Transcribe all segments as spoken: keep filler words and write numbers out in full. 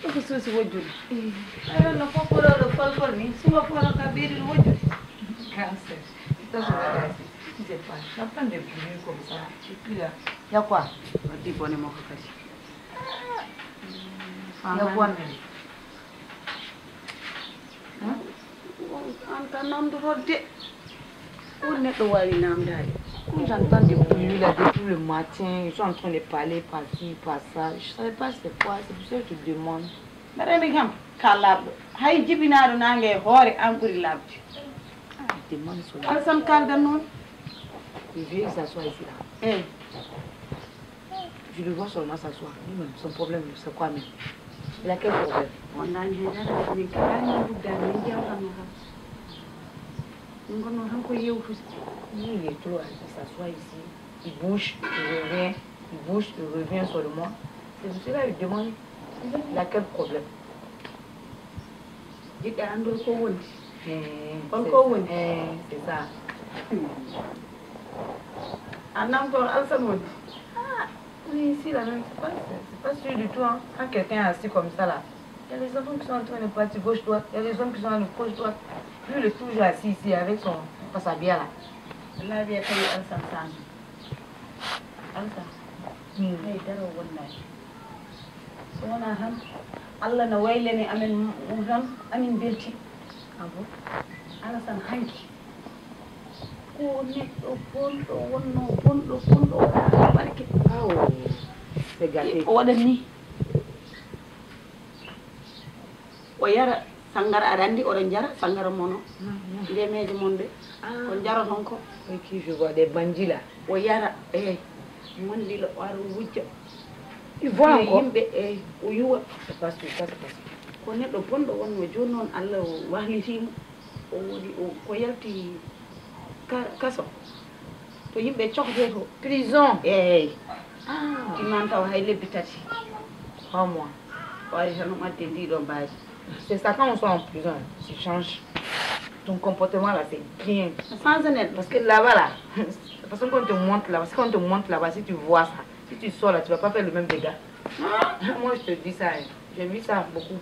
Ɗo ko suusi wojjude. Aɗa no fof koɗo ɗo folfol ni, suba fof ka ɓeydude wojjude. Cancer. Taso waɗa si, je sais pas. J'entends des bruits comme ça. Et puis là, y a quoi? Waddi bone makko kadi. Y a quoi? An ka namdorode. Ko neɗɗo waawi namdaade? Ko j'entends des bruits là depuis le matin, ils sont en train de parler par-ci, par-ça. Je ne sais pas c'est quoi, c'est pour ça que je te demande. Mbeɗa anndi kam ka laaɓɗo. Hay jibinaaɗo naange e hoore an ɓuri laaɓde. Ah, demande son. Alsan kaldan noon. Il veut que ça soit ici là. Eh. Je le vois seulement s'asseoir. Lui-même, son problème, c'est quoi même? Il a quel problème? Wondaani heen dara, min kalaani, min nduddaani, min njewtanno kam. Min ngonno tan ko yewtude. Lui, il est trop, il s'assoit ici. Il bouge, il revient, il bouge, il revient seulement. C'est pour cela que je demande, il a quel problème? Jiɗɗa anndude ko wondi. Hol ko wondi? C'est ça. A namdoo Alsan wondi? Ah, oui, ici, là même, c'est pas, c'est pas sûr du tout, hein. Quand quelqu'un est assis comme ça, là, il y a les enfants qui sont en train de partir gauche-droite, il y a les hommes qui sont en gauche-droite. Lui, il est toujours assis ici avec son pasabia, là. Laabi e tawi Alsan Sane. Alsan. Hmm. Hay dara o wonnaani. So wonaa tan, Allah na waylani amen mo tan, amin mbelti. Ah bon? Alsan hanki. Ko neɗɗo bonɗo wonno, bonɗo, bonɗo, wonaa barke. Awo, c'est gâté. O waɗat ni. O yara sanngara, aɗa anndi oɗon njara sanngara mono. Ndemeejo mon ɓe. Ah. Ko njaroton ko. Et qui je vois des bandits là. O yara, eh, mondila, o ara o wujja. Il voit encore. Yimɓe, eh, o yuwa. C'est pas sûr, ça c'est pas sûr. Ko neɗɗo bonɗo wonno, jooni noon Allah o wahlitiimo. O woni, o, ko yalti ka-, kaso. To yimɓe cohdee to. Prison. Eey. Ah. Timman taw hay lebbi tati. Trois mois. O ari tan o ɓadde ndi ɗo mbaadi. C'est ça, quand on soit en prison, tu changes. Ton comportement là, c'est bien. Change net. Parce que là-bas, là, parce qu'on te montre là-bas, ce qu'on te montre là-bas, si tu vois ça, si tu sors là, tu vas pas faire le même dégât. Ah. Moi, je te dis ça, hein. J'ai vu ça beaucoup.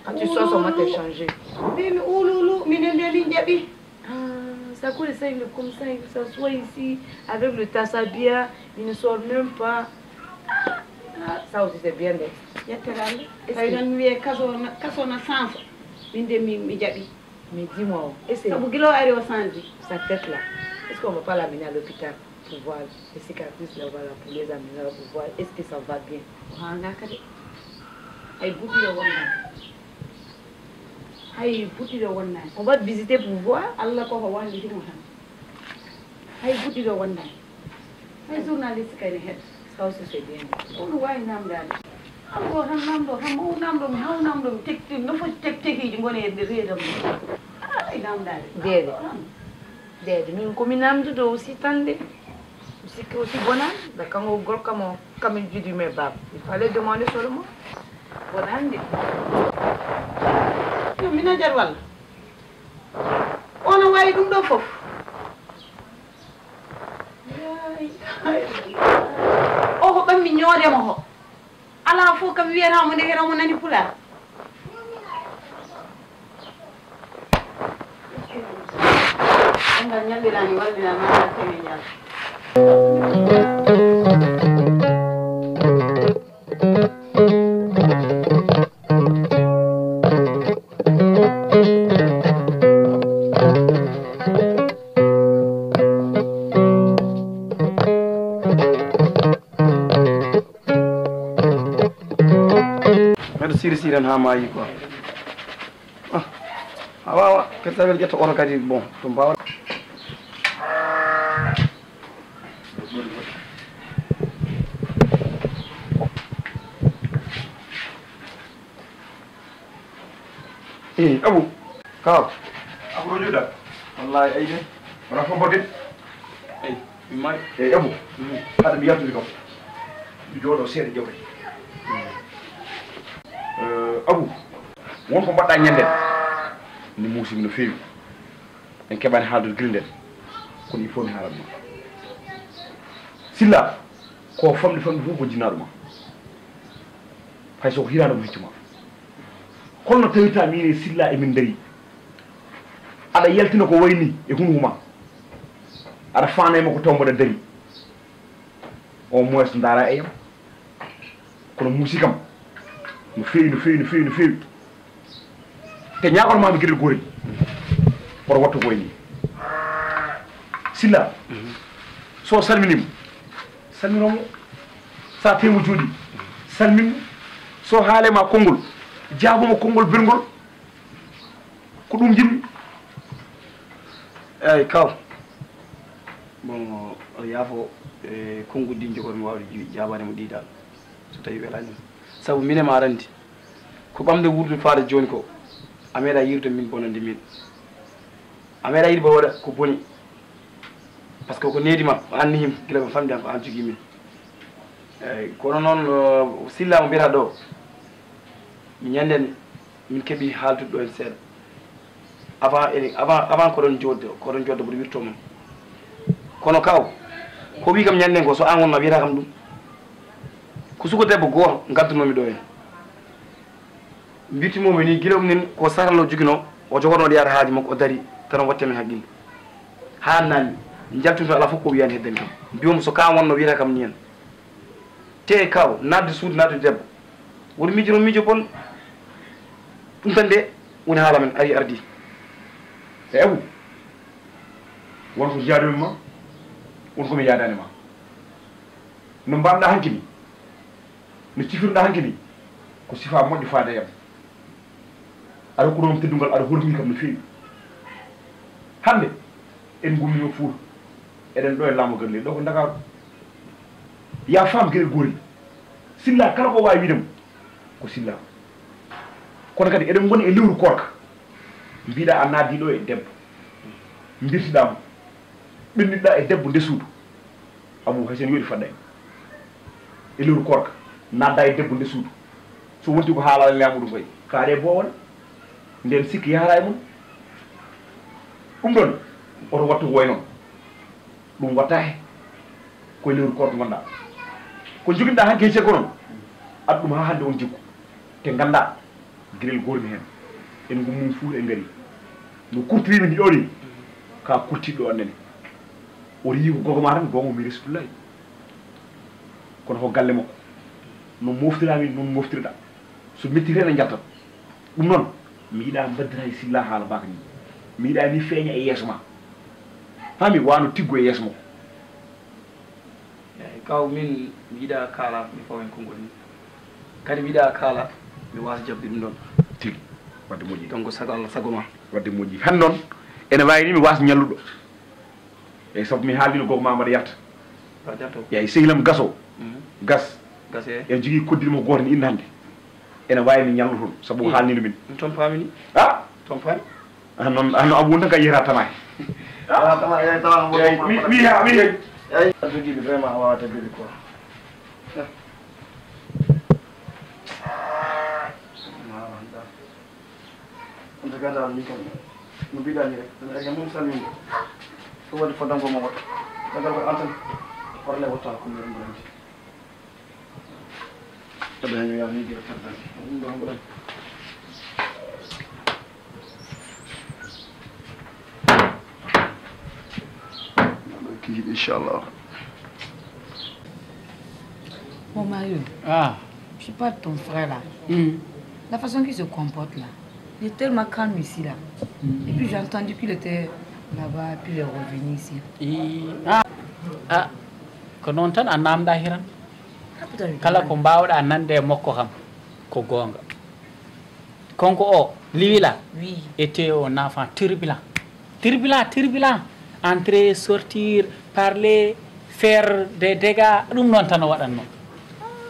Quand tu sors seulement, t'es changé. Mbimi ululu, minen de min jaɓi. Ah, ça coule ça, il est comme ça, il s'assoit ici avec le tasabia, il ne sort même pas. Ah, ça aussi c'est bien de. Yettere Allah. Tawi tan mi wiye kaso na, kaso na sansa. Min de mi, mi jaɓi. Mais dis-moi, est-ce que sabu gila o ari o sansi. Sa tête là, est-ce qu'on va pas l'amener à l'hôpital pour voir les cicatrices là-bas là, pour les amener là, pour voir est-ce que ça va bien? Ko haalnaa kadi. Hay buɗɗiɗo wonnaani. Hay buɗɗiɗo wonnaani. On va visiter pour voir. Allah ko ko wallitimo tan. Hay buɗɗiɗo wonnaani. Hay journaliste kay ne heɗa. Ça aussi c'est bien. Kono waawi namdaade. Namdo tan, namdo tan, mo namdo mi, haw namdo mi, tek-, tek-, no foti tek-, tekiiji ngoni e nder reedam. Ay namdaade. Deede. Deede, min ko mi namdude aussi tan de. Mi sikki aussi bonan, da kanko gorko mo, kamin judi me bab. Il fallait demander seulement. Bonan de. Yo, mina jar walla? Ono wayi ɗum ɗo fof. Yaay. O ko ɓammi ñoodema ko. Alaa fof kam wiyata mo ndeke omo nani pulaar. Engal ñallirani wallina nana kene ñal. Siren ha maayi quoi. Ah, a wawa kadi tawi ƴetta oto kadi, bon, to mbawa. Eh, Abu. Kaw. Abu ɗo joɗa. Wallahi, ay de. Wona fof mbaɗen. Ay, mi maayi. Eyi, Abu. Hade mi yaltude kam. Mi jooɗo seeɗa jawdi. Eh, Abu, won ko mbaɗɗa ñande. Ni muusimi no feewi. En keɓani haaldude gila nden. Kono il faut mi haalat ma. Silla, ko famɗi famɗi fof ko jinnaɗo ma. Hay so ko hiraɗo mo heccu ma. Kono no tawirta min e Silla emin dari. Aɗa yaltina ko wayni e hunduko ma. Aɗa faana e makko taw mboɗa dari. Au moins ndaara e yam. Kono muusi kam. No feewi, no feewi, no feewi, no feewi. Te ñaagon ma mi geɗel gotel. Oto wattu ko wayni. Silla. So salminima. Salminomo. Sa temo jooɗi. Salmin. So haale ma konngol. Jaabomo konngol belngol. Ko ɗum jiɗmi. Eyyi, kaw. Bon, o yaafo, e konngol ɗin jogormi waawde ji-, jaabaade mo ɗi dal. So tawi welani mo. Sabu mine ma randi. Ko ɓamde wuurdude faade jooni ko. A meeɗa yiirude min bonande min. A meeɗa yiide bon waɗa ko boni. Par ce que ko needi ma, ko an nihim, gila ko famɗi an ko an jogii min. Eyyi, kono noon, o, Silla mo mbiyata ɗo, mi ñanden min keɓi haaldude ɗo en seeɗa. Avant, ene, avant, avant koɗon jooɗde, koɗon jooɗde mboɗo wirto mon. Kono kaw, ko wi kam ñanden ko, so an wonno a wiyata kam ɗum. Ko suko debbo gooto ngaddunomi ɗo en. Mbirtimomi ni gila ɗum nen ko saralo jogino, o jogono ɗi ara haaji makko, o dari, tan o watti min haqqille. Ha nanni, njaltumi to ala fof ko wiyani hedden kam. Mbiyomo so ka wonno wiyata kam ni en. Te kaw, nadde suudu, nadde debbo. Woni miijo ɗon miijo bon. Ɗum tan de woni haala men, ari ardi. E Abu, won ko jaadumi ma, won ko mi yaadani ma. No mbaɗɗa hanki ni, no cifirɗa hanki ni, ko sifa moƴƴo faade e am. Aɗa hokkuno am teddungal, aɗa hormini kam no feewi. Hannde, en ngummiima Fuuta. Eɗen ɗo e laamu Galleeɗi, ɗo ko Ndakaaru. Ya faam geɗel goorel. Silla kala ko waawi wiide mo, ko Silla. Kono kadi eɗen ngoni e lewru koorka. Mbiɗa a naatdi ɗo e debbo. Mbirtiɗa mo. Ɓenniɗa e debbo nde suudu. Abu Hasan yooɗi fadda en. E lewru koorka, nadda e debbo nde suudu. So wonti ko haala laamu ɗum koy, kaare boowal. Nden sikki yahara e mum. Ɗum ɗon, oto wattu ko way noon. Ɗum watta he. Koye lewru koorka ngonɗa. Ko joginɗa hanki he cekko noon, addu ɗum ha hannde on jikku. Te ngannda, girel gormi heen. En ngummum Fuuta en ngari. No kurtiri min ɗo ni, ka kurtiɗo on nene. O riyi ko gogo ma tan, gogo mi Resulullahi. Kono ko galle makko. No moftira min, noon moftirɗa. So metti tan en jaltat. Ɗum noon, mi yiɗa mbaddira e Silla haala baka ni. Mi yiɗa ni feeña e yeeso ma. Fami wano tiggo e yeeso makko. Eyyi, kaw min mi yiɗa kaala mi fawen konngol ni. Kadi mi yiɗa kaala mi wasa jaɓde ɗum ɗon. Tigi. Wadde moƴƴi. Donc sago Allah, sago ma. Wadde moƴƴi. Han noon, ene wawi ni mi wasa ñalluɗo. Eyyi, sabu mi haalino gogo ma mbaɗa yarta. Mbaɗa yarta o. Eyyi, sehilam gaso. Mhm. Gas. Gas, eyyi. Ene jogii koddiri mo gooto ne inna hannde. Ene wawi ni ñallu toon, sabu o haalnino min. Ɗum toon paami ni. Ah? Toon paami. Ah, noon, ah, no Abu woni tan ka yiyata tama he. Tama, tama, eyyi, tama, mi, mi, mi, mi, eyyi. A jogiiɗo vraiment a wawa tabbiri quoi. Eh. Ma wanda. En tout cas, dal, min kam, no mbiɗa ni rek, ene rek, mum salminde. Ko waɗi foddango mo woto. Tagal ko an tan, horle wotta ko mbiɗa mbaɗa ndi. Tabi hen yo yahni directeur dal. Ɗum ɗo mbaɗa. Kii, inchallah. Mon mari, ah, je parle de ton frère là. Hmm. La façon qu'il se comporte là, il est tellement calme ici là. Hmm. Et puis j'ai entendu qu'il était là-bas, puis il est revenu ici. I, ah, ah, ko noon tan a namda hiran. Kala ko mbawɗa nande e makko kam ko goonga. Kanko o, Liwi là, oui, était un enfant turbulent. Turbulent, turbulent. Entrer, sortir, parler, faire des dégâts. Ɗum noon tan o waɗatno.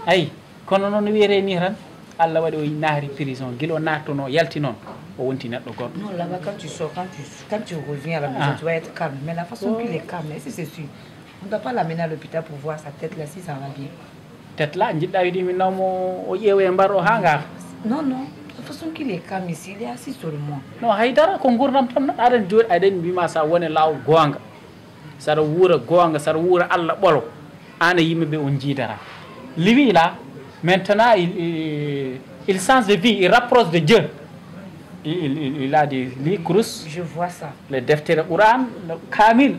Ayi, kono noon no wiyetee nii tan, Allah waɗi o naati prison. Gila o naattonoo, yalti noon, o wonti neɗɗo goɗɗo. Non, là-bas, quand tu sors, quand tu, quand tu reviens à la maison, ah, tu vas être calme. Mais la façon, oh, qu'il est calme, est-ce que c'est sûr? On ne doit pas l'amener à l'hôpital pour voir sa tête là, si ça va bien. Tête là, njiɗɗa wiide min nawmo o ƴeewe mbar o haa ngaaka. Non, non. La façon qu'il est calme ici, il est assis seulement. Non, haydara ko nguurndam tan. Aɗen jooɗi, aɗen mbima sa wone laawol goonga. Saɗa wuura goonga, saɗa wuura Allah ɓolo. Aan e yimɓe ɓe on njiidara. Liwi là, maintenant, il, il, il change de vie, il rapproche de Dieu. Il, il, il, il a des, les kurus, je vois ça, le deftere Qur'an, le Kamil.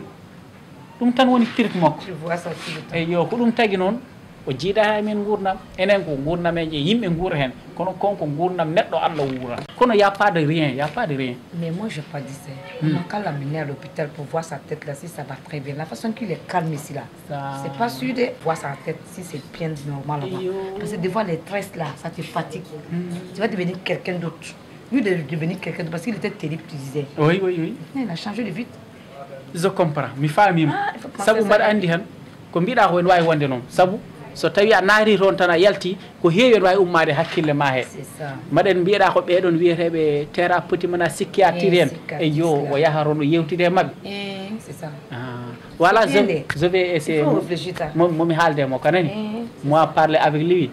Ɗum tan woni trip makko. Tu vois ça tout le temps. Eyyo, ko ɗum tagi noon o jiidaa e men nguurndam. Enen ko nguurndam e yimɓe nguura heen, kono kon ko nguurndam neɗɗo Allah wuura. Kono y a pas de rien, y a pas de rien. Mais moi, j'ai pas dit ça. Hmm. On n'a qu'à l'amener à l'hôpital pour voir sa tête là, si ça va très bien. La façon qu'il est calme ici là. Ça, c'est pas sûr de voir sa tête, si c'est bien normal là-bas. Eyyo. Parce que des fois, les stress là, ça te fatigue. Hmm. Tu vas devenir quelqu'un d'autre. Lui de devenir quelqu'un d'autre, parce qu'il était terrible, tu disais. Oui, oui, oui. Mais il a changé de vie. Je comprends. Mi faamiima. Ah, il faut penser ça. Sabu mbaɗa anndi tan, ko mbiɗa ko ene waawi wonde noon. Sabu so tawi a naati toon tan a yalti, ko heewi ene waawi ummaade hakkille ma he. C'est ça. Mbaɗen mbiyeɗa ko ɓeɗon wiyeteeɓe thérapeutique mana psychiatrie en. Eh, psychiatriste, eyyo, là, o yaha toon o yewtide e maɓɓe. Eh, c'est ça. Ah. Voilà, je, bien, je vais essayer. Il faut réfléchir ça. Mo, mo mi haalde mo kanani. Eh, c'est ça. Moi parler avec lui.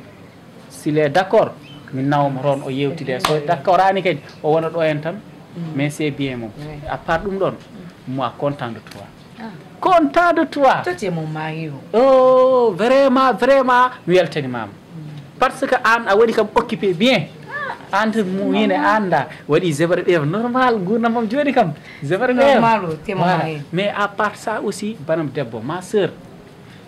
S'il est d'accord, mi nawamo toon o yewtide. So d'accord aani kadi, o wona ɗo en tan. Mm. Mais c'est bien moom. Oui. À part ɗum ɗoon, moi content de toi. Ah. Content de toi. Toi, tu es mon mari, oh. Oh, vraiment, vraiment, mi weltanimaama. Mm. Parce que aan a waɗi kam occupé bien. Ah, entre mum e aan da. Waɗi je me rêve normal, nguurndam am jooni kam. Je me rêve. Normal, oh, tu es mon mari. Voilà. Mais à part ça aussi, banam debbo, ma sœur.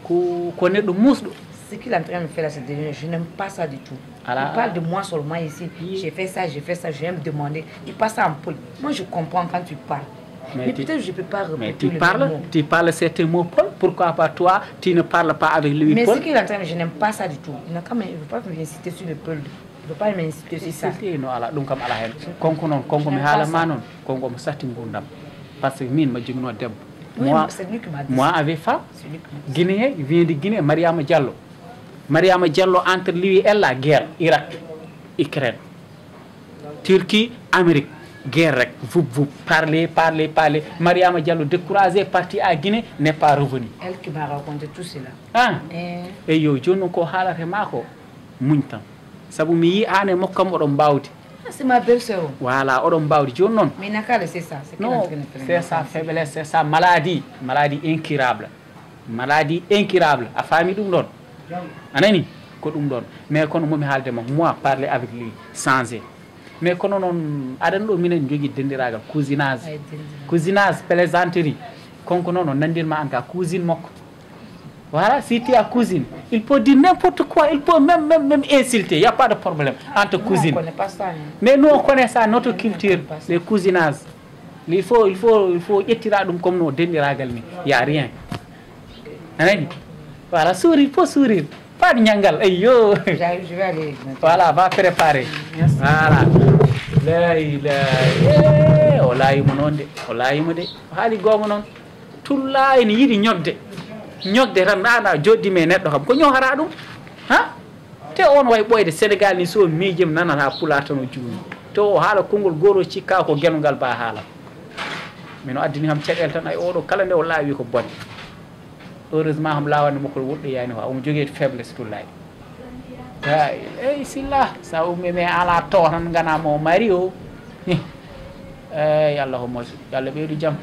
Ko, ko neɗɗo muusɗo. Ce qu'il est en train de faire là, c'est de, je n'aime pas ça du tout. Alaa. Il parle de moi seulement ici. Oui. J'ai fait ça, j'ai fait ça, je viens me demander. Il passe ça en poli. Moi, je comprends quand tu parles. Mais tu, peut-être je peux pas répéter le même mot. Mais tu parles, tu parles certains mots poli. Pourquoi pas toi, tu ne parles pas avec lui poli? Mais ce qu'il est en train de, je n'aime pas ça du tout. Il n'a quand même, il ne veut pas m'insulter sur le poli. Il ne veut pas m'insulter sur ça. Insulté, non, alaa, ɗum kam alaa heen. Konko noon, konko mi haalama noon, konko omo satti nguurndam. Parce que min ma joginoo debbo. Oui, moi, c'est lui qui m'a dit ça. Moi avec femme. C'est lui qui m'a dit ça. Guinée, vient de Guinée, Mariama Diallo. Mariama Diallo entre lui et la guerre, Irak, Ukraine. Turquie, Amérique, guerre rek, vup, vup, parler, parler, parler. Mariama Diallo découragé, parti à Guinée, n'est pas revenu. Elle qui m'a raconté tout cela. Ah. Eh. Eyyo, jooni noon ko haalata e maa ko, muñ tan. Sabu mi yii aan e makko kam oɗon mbaawdi. Ah, c'est ma belle-sœur. Voilà, oɗon mbaawdi jooni noon. Mais Nakala, c'est ça, c'est qu'elle est en train de faire. Non, c'est sa faiblesse, c'est sa maladie. Maladie incurable. Maladie incurable. A faami ɗum ɗoon? A nani? Ko ɗum ɗoon. Mais kono momi haalde ma, moi, parler avec lui, changer. Mais kono noon, aɗen ɗo minen njogii denndiraagal, cousinage. Ay, denndiraagal. Cousinage, plaisanterie. Kanko noon, o nanndir ma aan ka cousine makko. Voilà, si tu as cousine, il peut dire n'importe quoi, il peut même, même, même insulter, il y a pas de problème entre cousines. Nous, on connaît pas ça, hein. Mais nous, on connaît ça, notre culture, les cousinages. Il faut, il faut, il faut ƴettira ɗum comme no denndiraagal ni. Il y a rien. A nani? Voilà, sourire, faut sourire. Pas de ñanngal, ayyo. J'arrive, je vais aller maintenant. Voilà, va préparer. Merci. Voilà. Lay, lay. Eh, o laayimo noon de. O laayimo de. O haali goomo noon. Tulla ene yiɗi ñogde. Ñogde tan, ɗaana joddi me neɗɗo kam. Ko ñohata ɗum? Ha? Te on way ɓooyde Sénégal ni, so miijim nanata pulaar tan o juumi. Te o haala konngol gooro cikka ko genungal ba haala. Mino addini kam caɗeele tan, ay oɗo kala nde o laawi ko bone. Heureusement kam laawande makko wurɗo yani wa. Omo jogii faiblesse tullaay. Ay, ey silla, sa ummi me ala to tan ngana mo mari o. Hi. Ey Allah ko moƴƴi. Yo Allah ɓeydu jam.